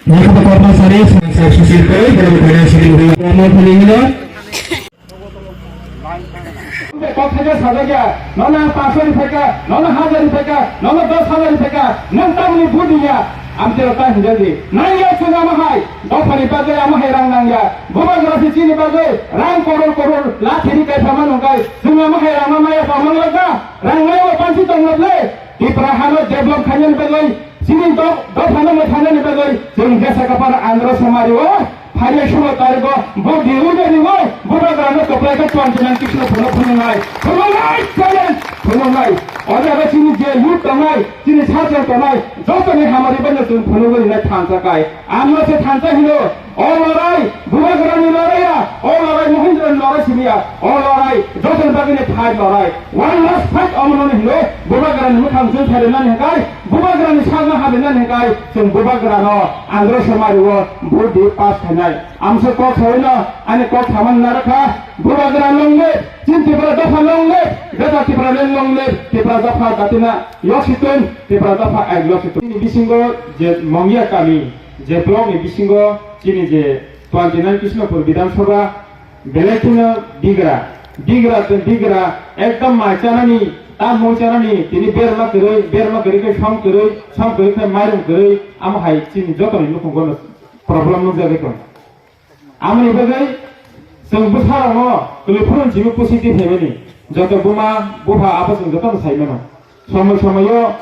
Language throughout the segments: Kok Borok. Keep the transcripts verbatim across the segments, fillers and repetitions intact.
Nokha kok masari, sir Sushil Koi, borok financially hino. Kok thaja sajakya, nono paso ni phaika, nono hajar ni phaika, nono dos hajar ni phaika, nang tamni budi ya, amtero ta hinjadi. Nang ya chunga mahai, dophani bagwi amahai rang nang ya. Bubagra si chini bagwi, rang koror koror, lathiri kaisa manung kai, chunga mahai rang ma maya pa manglak da, rang maya wa pansi tong le. Tipra hano develop khainani bagwi, chini dok, dophano mwthanani bagwi, chwng jesa kaphar andro samari o, phaiya sulo tarigo, bo diwi de diwi, Bubagrano kwplai khe twenty nine Krishna phuno phunuknai, phunuknai, challenge, phunuknai. Ojaga chini je youth tongnai, chini sajwk tongnai, jotoni hamari bano chwng phunugwi rinai thansa kai. Amno se thansa hino, O lorai, Bubagrani lorai ya, o lorai Mohendrani lorai simi ya, o lorai, jotoni bagwini fight lorai. One last fight omono hino, Bubagrani mwkhang chwng thairinani hwnkhe, Bubagrani sakno habinani hwnkhe, chwng Bubagrano andro samari o vote di pass khainai. Amsa kok saino, ani kok saman narwkha, Bubagra long live, chini Tripura dopha long live, Greater Tipraland long live, Tripura dopha jatina yoksiton, Tripura dopha ek yoksiton. Chini bisingo je Mongya kami, je block ni bisingo chini je twenty nine Krishnapur Bidhan Sabha belai kheno bigra, bigra tei bigra ekdom mai chanani, ta mung chanani, tini berma kwrwi, berma kwrwi khe som kwrwi, som kwrwi khe mairum kwrwi, amo hai chini jotoni nukhungo no problem nukjagwi tong. Amoni bagwi chwng bwsarokno kwlwi phuru chini positive phaimani, joto buma bupha abo chwng jotono saimano. Somoi somoio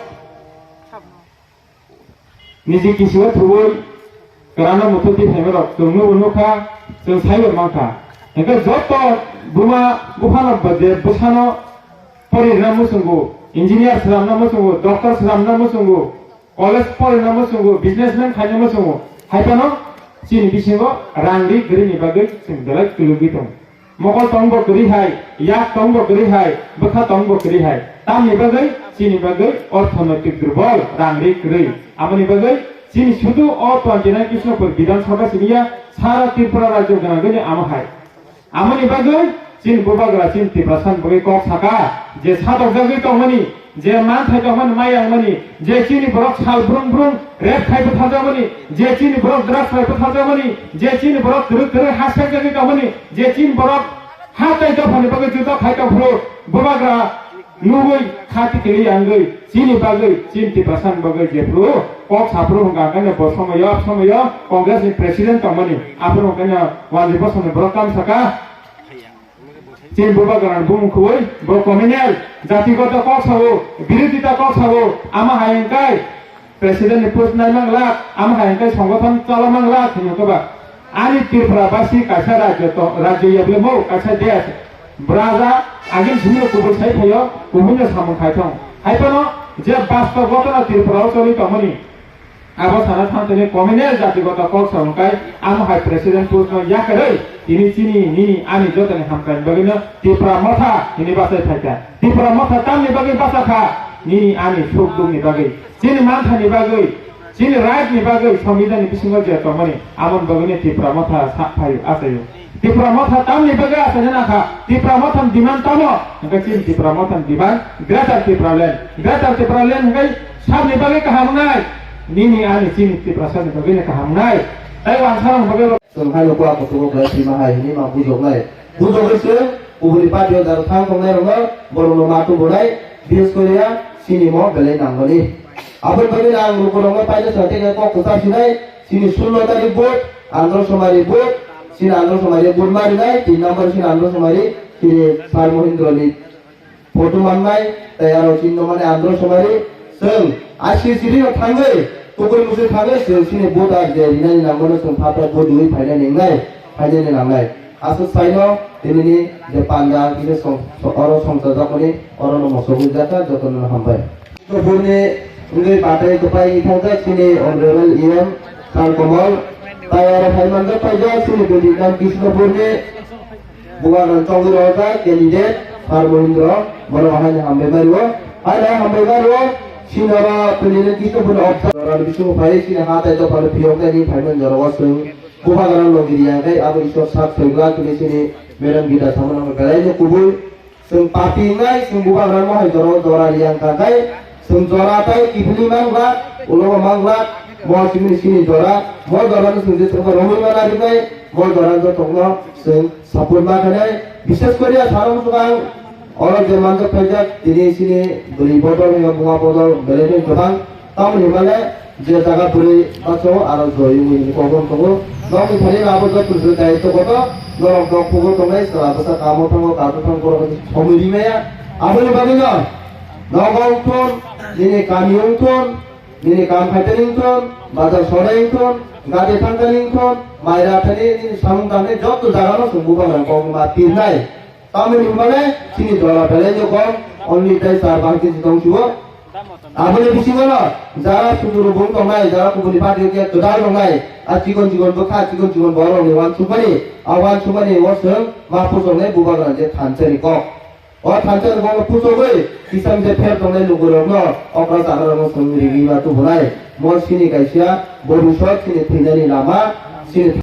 niji kisiwo thuwi kwrwngno muthubwi phaimarok chwng nubo nukha, chwng saibo mankha. Hwnkhe joto buma buphano bo je bwsano porirwna muchungo, engineer swnamna muchungo, doctor swnamna muchungo, college porina muchungo, businessman khaina muchungo, hai phano chini bisingo rang ri kwrwini bagwi chwng belai kwlwgwi tongo. Mokol tongbo kwrwi hai, yak tongbo kwrwi hai, bwkha tongbo kwrwi hai. Tamni bagwi chini bagwi orthonoitik durbol, rang ri kwrwi. Amoni bagwi chini sudu o twenty nine Krishnapur Bidhan Sabha simi ya, sara Tripura rajyo gwnangwi amo hai. Amoni bagwi chini Bubagra chini Tiprasani bagwi kok saka, je sadokjagwi tongmani, je manthai tongmani mayangmani, je chini borok sal brung brung rep khai bwtharjakmani, je chini borok drugs bai bwtharjakmani, je chini borok kwrwi kwrwi ha sekjagwi tongmani, je chini borok ha tei dophani bagwi juda khai tongphuru, Bubagra nugwi kha tikili yangwi chini bagwi, chini Tiprasani bagwi jephuru kok saphuru hwnkha, hwnkhe bo somoyo, somoyo Congress ni president tongmani, aphuru hwnkhe wanjwi bosongni borok kam saka. Chini Bubagrani bumung khubui bo communal, jatigoto kok sao, birodita kok sao, ama hai hwnkhe president ni post nai manglak, ama hai hwnkhe songothon chala manglak hinwi koba. Ani Tripura basi kaisa rajyo to, rajyo yablemo kaisa desh, braja agin simi kubui sai phaio, kubui no samung khai thong. Hai phano je bastob ghotona Tripura o choli tongmani, abo sana thang tini communal jatigoto kok samung kai, amo hai president post no yakarwi tini chini nini ani jotoni hamkrai bagwi no Tipra Motha hini bachai phaikha. Tipra Motha tamni bagwi bachakha, nini ani suk dukni bagwi, chini manthani bagwi, chini right ni bagwi, Samvidhan ni bisingo je tongmani, amoni bagwi no Tipra Motha sa phaio, achaio. Tipra Motha tamni bagwi achaina nangkha? Tipra Mothani demand tamo? Hwnkhe chini Tipra Mothani demand Greater Tipraland. Greater Tipraland hwnkhe sabni bagwi kaham wngnai? Nini ani chini Tiprasani bagwi no kaham wngnai. Tai wansarokni bagwi bo. Chwng hai uko ako tubo belai thwima hai hwnwi ma bujoknai. Bujokgwi chwng kubuni party o jaro thang tongnai rokno borokno ma tubunai, bises koriya chini mo belai nangmani. Aboni bagwi ang lukurokno paina sa tei kok kwchak sinai, chini sullo tarik vote, Andro Somari vote, chini Andro Somari vote marinai, tin number chini Andro Somari, chini Sir Mohindro ni photo mannai, tei aro chini nomani Andro Somari, chwng I C C D no thangwi, tukui muchung thangwi, chwng chini vote ar je rinani nangmano chwng phato vote rwi phainai ningnai, phainani nangnai. Aswk saino tinini je panda kisa song-, oro songchajakmani, orono mosok wngjak kha, jotono hambai. Buini wngwi batai kwpai wngwi thangjak chini Honorable E M Sir Komal, tai oro phai manjak paijak chini Bidikam Krishnapurni Bubagrani chongwi rojak candidate Sir Mohindro, borok haino hambai mari o. Haino hambai mari o, chini oro tini Krishnapurni observer ni bisingo phai chini ha tai dophano phiyok nai ni phaimani jora o chwng Bubagrani logi riya khe abo Iswar sak soigwlak hwnwi chini Madam Gita samano belai no kubui. Chwng papi wngnai, chwng Bubagrano hai jora, jora riya wngkha khe, chwng jora tai kiphilwi manglak, ulo manglak, Mo simi sini jora, mo jora no sung je tongma romwi ma nari bai, mo jora no tongma sung sapur ma khanai, bishes kori a sarong sugang, oro je manjak phaijak, tini sini bwrwi bodol, hwnba bunga bodol, belai no gobang, tamoni hwnba le je jaga bwrwi bacho aro joi wngwi ni kok tongo, nokni thani abo jotoni dai to koto, norok dok pugo tongnai, sala bwsa kamo thango, kadu thango, borok somwi rimaya, aboni bagwi no, nogo wngthun, nini kami wngthun, Nini kam khaitani wngthun, bazar sorai wngthun, gari thangtani wngthun, maira thani nini samung tangni joto jagano chwng bubagrang kok ma pirnai. Tamoni hwnmale chini jora belai no kok, only tai char bangti si tong sibo. Aboni bisingo no jara suduru bung tongnai, jara kubuni party khe kwdal tongnai, a chikon chikon bwkha, chikon chikon borok ni wansukmani, a wansukmani o chwng ma puchoknai bubagrang je thansa ni kok. O thansa ni kok puchogwi kisam je pher tongnai lukurokno okra chakrarokno chwng rigwi ma tubunai. Mo sini kaisa bobiswt sini thwinani lama, sini